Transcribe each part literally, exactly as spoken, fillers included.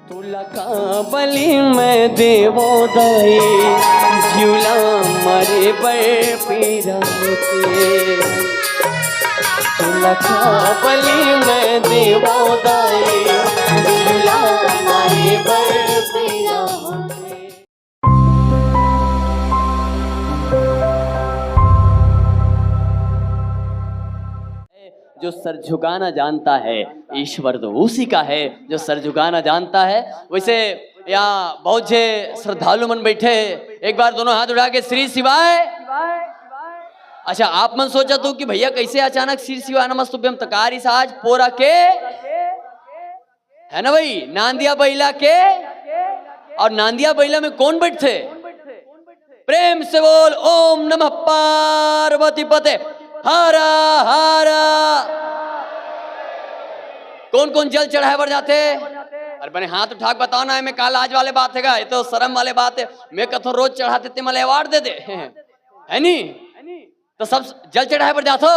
तोला का बलि मैं देवो दाई, जिउला मारे बर पीरा होथे। तोला का बलि मैं देवो दाई, जिउला मारे बर पीरा होथे। जो सर झुकाना जानता है, ईश्वर तो उसी का है जो सर झुकाना जानता है। वैसे यहाँ बहुत जे श्रद्धालु मन बैठे हैं, एक बार दोनों हाथ उठा के श्री शिवाय। अच्छा, आप मन सोचत हो कि भैया कैसे अचानक श्री शिवाय नमस्तुभ्यम तकारी साज पोरा के, है ना भाई, नांदिया बैला के। और नांदिया बैला में कौन बैठथे? प्रेम से बोल, ओम नमः पार्वती पते, हरा हरा। कौन कौन जल चढ़ाए बर जाथे? अरे बने हाथ उठा के बताओ ना, एमे का लाज वाले बात हे गा? ये तो शर्म वाले बात हे। मैं कथों रोज चढ़ाथे ते मला अवार्ड दे दे, है नी? तो सब जल चढ़ाए बर जाथो?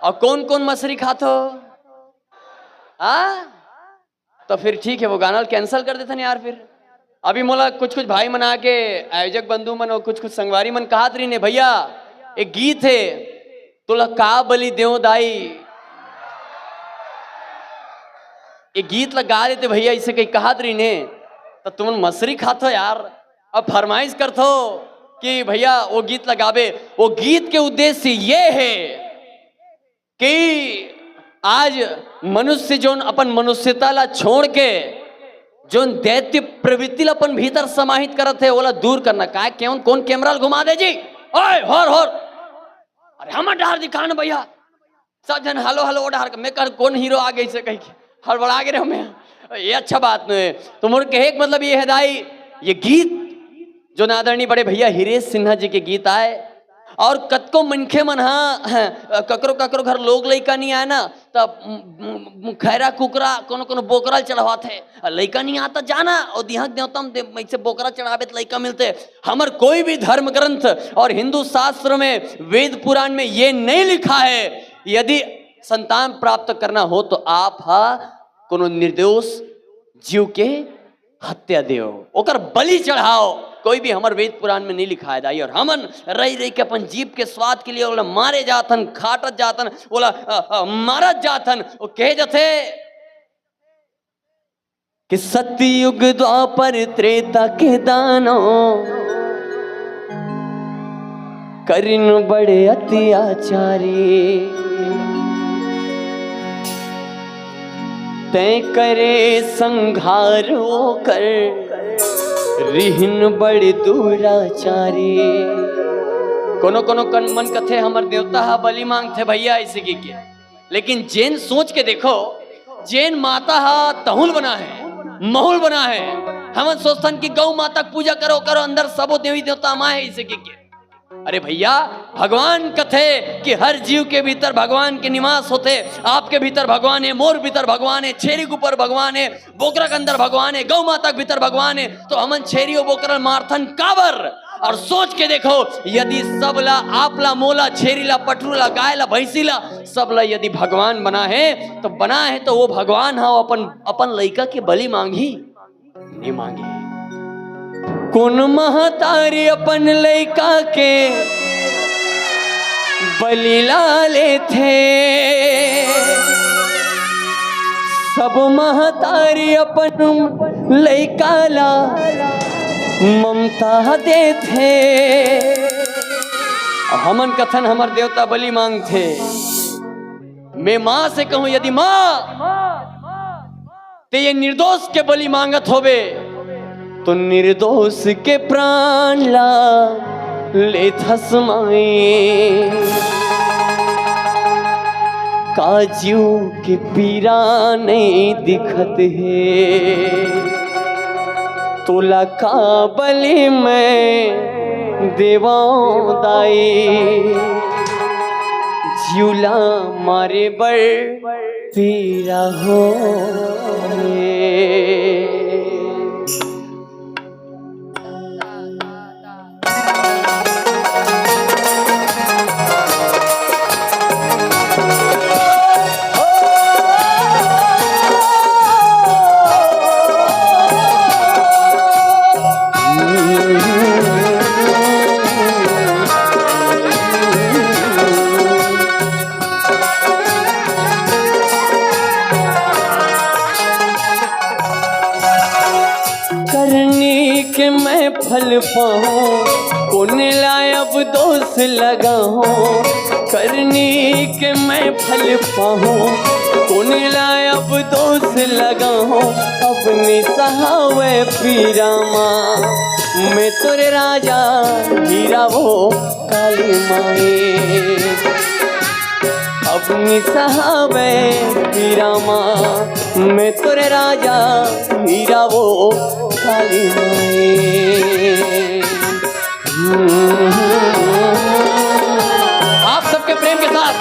और कौन कौन मछरी खाथो? हाँ, तो फिर ठीक है, वो गाना ल cancel कर देथन यार। फिर अभी मोला कुछ कुछ भाई मन आके, आयोजक बंधु मन और कुछ कुछ संगवारी मन कहत रहिन हे, भैया एक गीत हे, तोला का बलि देवं दाई, ये गीत ला गा देते भैया, इसे कहीं कहत रहिन हे, तो तुमन मछरी खाथो यार। अब फरमाइश करथो कि भैया वो गीत ला गाबे। वो गीत के उद्देश्य ये है कि आज मनुष्य जोन अपन मनुष्यता ला छोड़ के जोन दैत्य प्रवृत्ति ला अपन भीतर समाहित करत हे, ओला दूर करना। काय, केवन, कौन कैमरा ला घुमा दे जी? ओए, होर, होर। अरे हमर डहर दिखा ना भैया। सब झन हलो हलो ओ डहर के, मैं कहा कौन हीरो आ गे से कहिके हड़बड़ा गे रहे मैं। ये अच्छा बात नहीं है। तो मोर कहे के मतलब ये है दाई, ये गीत जोन आदरणीय बड़े भैया हिरेश सिन्हा जी के गीत आय, और कतको मनखे मन हा ककरो ककरो घर लोग लइका नहीं आय ना, तब खैरा कुकरा कोनो कोनो बोकरा ल चढ़वाथे। लइका नहीं आता जाना, और दिहां देवता में दे-, ऐसे बोकरा चढ़ाबे त लइका मिलथे। हमर कोई भी धर्म ग्रंथ और हिंदू शास्त्र में, वेद पुराण में ये नहीं लिखा है, यदि संतान प्राप्त करना हो तो आप हा कोनो निर्दोष जीव के हत्या देव, ओकर बलि चढ़ाव। कोई भी हमर वेद पुराण में नहीं लिखा है दाई। और हमन रही रही के अपन जीभ के स्वाद के लिए ओला मारे जाथन, खाटत जाथन, ओला अ, अ, मारत जाथन। वो कहे जाथे कि सतयुग द्वापर त्रेता के दानव करिन बड़े अत्याचारी, तैं करे संघार ओकर रिहिन बड़े दुराचारी। कोनो कोनो कन मन कथे हमर देवता हा बलि मांगथे भैया, ऐसे की के। लेकिन जेन सोच के देखो, जेन माता हा तहुल बना है, महुल बना है, हमन सोचथन कि गौ माता के पूजा करो, करो, अंदर सबो देवी देवता मा है, इसे के, के। अरे भैया, भगवान कथे कि हर जीव के भीतर भगवान के निवास होथे। आपके भीतर भगवान है, मोर भीतर भगवान है, छेरी के ऊपर भगवान है, बोकरा के अंदर भगवान है, गौ माता के भीतर भगवान है, तो हमन छेरी और बोकरा ल मारथन काबर? और सोच के देखो, यदि सब ला, आप ला, मोला, छेरी ला, पठरू ला, गाय ला, भैंसी ला, सब ला यदि भगवान बना है, तो बना है तो वो भगवान हा अपन, अपन लइका के बलि मांगी? नहीं मांगी। कोन महतारी अपन लइका के बलि ला लेथे? सब महतारी अपन लइका ला ममता देथे। हमन कथन हमर देवता बलि मांगथे। मैं माँ से कहूँ, यदि माँ ते ये निर्दोष के बलि मांगत होबे, तो निर्दोष के प्राण ला लेथस माई। का जीव के पीरा नहीं दिखत हे, तोला का बलि मैं देवं दाई, जीव ला मारे बर पीरा होथे। के मैं फल पाहूँ, कोन ला अब दोष लगाहूँ। करनी के मैं फल पाहूँ, कोन ला अब दोष लगाहूँ। अब नि सहावय पीरा माँ, मैं तोरे राजा हीरा वो काली माई। अब नि सहावय पीरा माँ, मैं तोरे राजा हीरा वो काली माई। आप सबके प्रेम के साथ।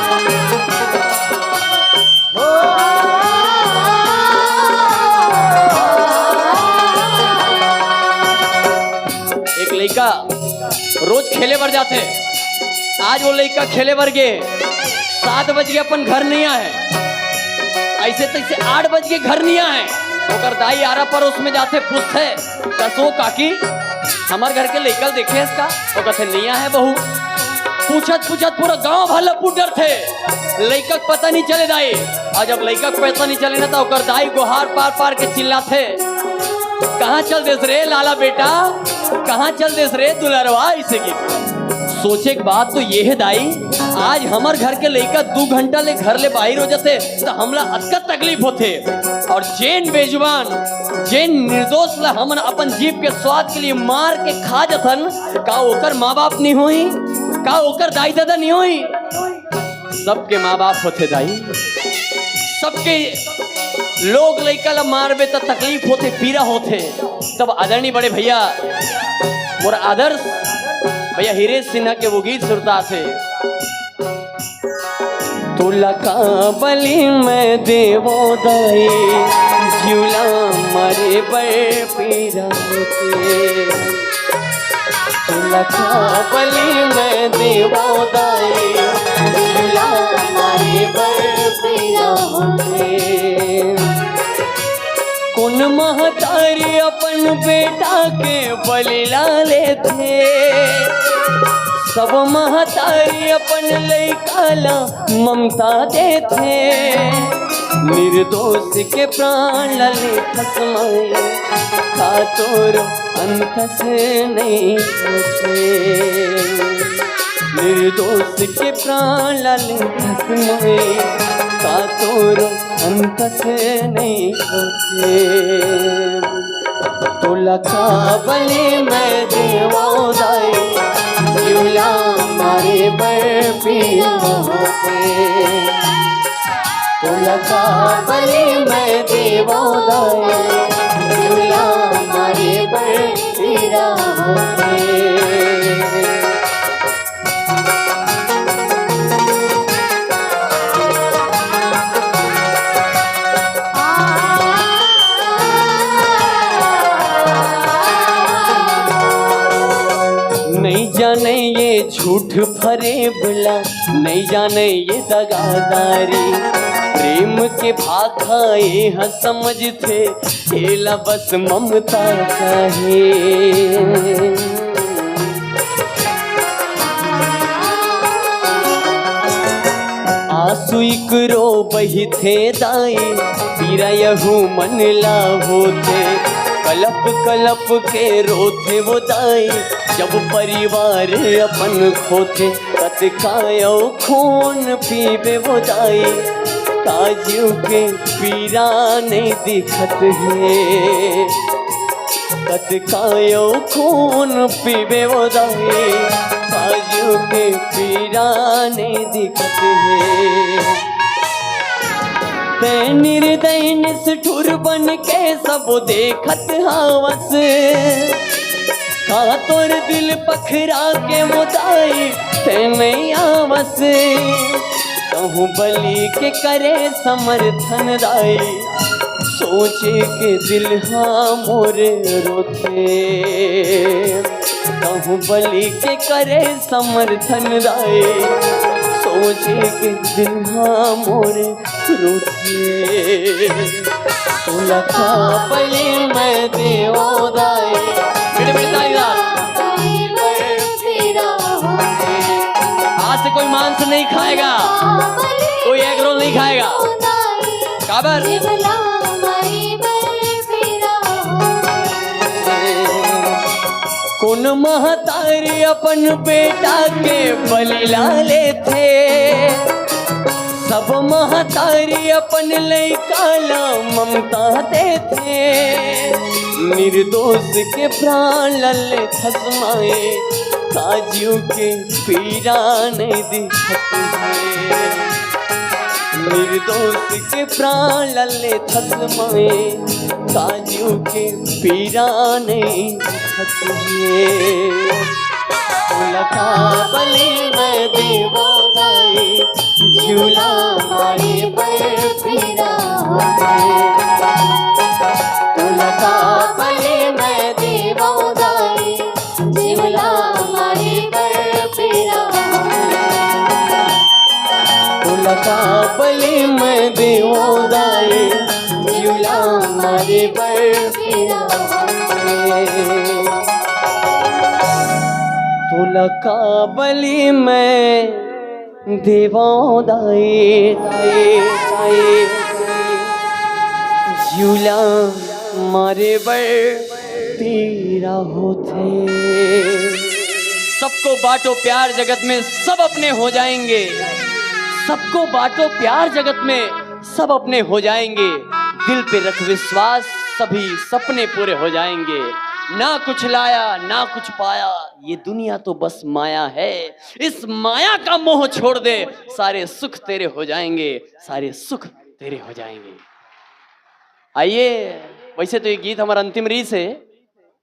एक लइका रोज खेले बर जाथे। आज वो लइका खेले बर गे, सात बज के अपन घर नइ आए, अइसे तइसे आठ बज के घर नइ आए। ओकर दाई आरा परोस में जाथे, पूछथे, "कसो काकी, हमर घर के लइका ल देखे हस का?" वो कथे, "नइ आए बहू।" पूछत पूछत पूरा गांव भर ल पूछ डरथे, लइका के पता नइ चले दाई। अउ जब लइका के पता नइ चले ना, त ओकर दाई गोहार पार पार के चिल्लाथे, "कहाँ चल देस रे लाला बेटा, कहाँ चल देस रे दुलरवा?" अइसे कि सोचे के बात तो ये हे दाई, आज हमर घर के लइका दू घंटा ले घर ले बाहिर हो जाथे, त हमला अतका तकलीफ होथे। अउ जेन बेजुबान, जेन निर्दोष ला हमन अपन जीभ के स्वाद के लिए मार के खा जथन, का ओकर माँ बाप नइ होही? का ओकर दाई ददा नइ होही? सबके माँ बाप होथे दाई, सबके लोग लइका ला मारबे त तकलीफ होथे, पीरा होथे। तब आदरणीय बड़े भैया, मोर आदर्श भैया हीरे सिन्हा के वो गीत सुरता थे। तोला का बलि मैं देवो दाई, जिउला मारे बर पीरा होथे। तोला का बलि मैं देवो दाई, जिउला मारे बर पीरा होथे। कोन महतारी अपन बेटा के बलि ला लेथे? सब महतारी अपन लइका ला ममता देथे। निर्दोष के प्राण ला लेथस माई, का तोर अंतस नइ होथे। निर्दोष के प्राण ला लेथस माई, का तोर अंतस नइ होथे। तोला का बलि मैं देवो दाई, जिउला मारे बर पीरा होथे। तोला का बलि मैं देवो दाई, जिउला मारे बर पीरा होथे। नइ जाने ये झूठ फरेब ला, नइ जाने ये दगादारी। प्रेम के भाखा ये ह समझथे, एला बस ममता चाहे। आंसू इकरो बहिथे दाई, पीरा यहू मन ला होथे। कलप कलप के रोथे वो दाई, जब परिवार अपन खोथे। कतका अउ खून पीबे वो दाई, का जीव के पीरा नइ दिखत हे। कतका अउ खून पीबे वो दाई, का जीव के पीरा नइ दिखत हे। तैं निर्दयी निष्ठुर बन के सब देखत हावस। का तोर दिल पखरा के वो दाई तैं नइ आवस। कहूँ बलि के करे समर्थन दाई, सोचे के दिल हा मोर रोथे। कहूँ बलि के करे समर्थन दाई, सोचे के दिल हा मोर रोथे। तोला का बलि मैं देवो दाई। बेटे, बेटे, ताली ला। आज से कोई मांस नहीं खाएगा, कोई एग रोल नहीं खाएगा। काबर? महतारी अपन बेटा के बलि ला लेथे। सब महतारी अपन लइका ला ममता देथे। निर्दोष के प्राण ला लेथस माए, का जीव के पीरा नइ दिखत हे। निर्दोष के प्राण ला लेथस माए, का जीव के पीरा नइ दिखत हे। तोला का बलि मैं देवों दाई, जीव ला मारे बर पीरा होथे। तोला का बलि मैं देवों दाई, जीव ला मारे बर पीरा होथे। तोला का बलि मैं देवों दाई, जीव ला मारे बर पीरा होथे। तोला का बलि मैं देवों दाई, दाई, दाई, जीव ला मारे बर पीरा होथे। सबको बांटो प्यार जगत में, सब अपने हो जाएंगे। सबको बांटो प्यार जगत में, सब अपने हो जाएंगे। दिल पे रख विश्वास, सभी सपने पूरे हो जाएंगे। ना कुछ लाया ना कुछ पाया, ये दुनिया तो बस माया है। इस माया का मोह छोड़ दे, सारे सुख तेरे हो जाएंगे, सारे सुख तेरे हो जाएंगे। आइए, वैसे तो ये गीत हमारा अंतिम रिलीज है,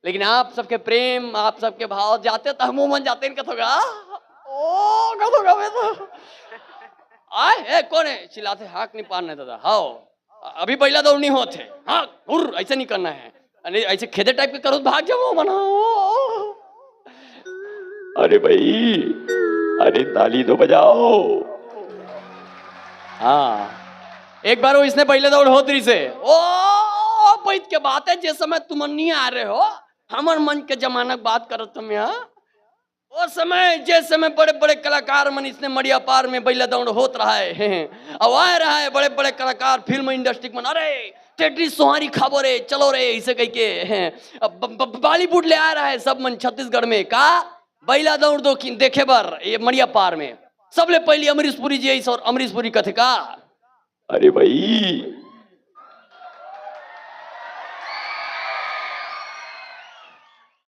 लेकिन आप सबके प्रेम, आप सबके भाव जाते तो हमू मन जाते कथोगा। ओ कथोगा मैं तो। आए ए, कौन है चिल्लाते? हाक नहीं पारना है दादा। हाओ, अभी बइला दौड़ नहीं होत हे। हाँ, हुर, ऐसे नहीं करना है। अरे ऐसे खेदे टाइप के करो तो भाग जाओ मना। अरे भाई, अरे ताली तो बजाओ। हाँ, एक बार वो इसने बइला दौड़ होत रही से। ओ, बैठ के बात है, जे समय तुम नहीं आ रहे हो, हमर मन के जमाना के बात करत तुम यहाँ। ओ समय, जे समय बड़े बड़े कलाकार मन इसने मड़िया पार में बइला दौड़ होत रहा है। अब आ रहा है बड़े बड़े कलाकार, फिल्म इंडस्ट्री के मन, अरे टेटरी सोहारी खाबो रे, चलो रे, इसे कह के। अब ब- ब- बॉलीवुड ले आ रहा है सब मन छत्तीसगढ़ में का बइला दौड़ दो कि देखे बर ये मड़िया पार में। सबले पहली अमरीश पुरी जी आई और अमरीश पुरी कथे का, अरे भाई,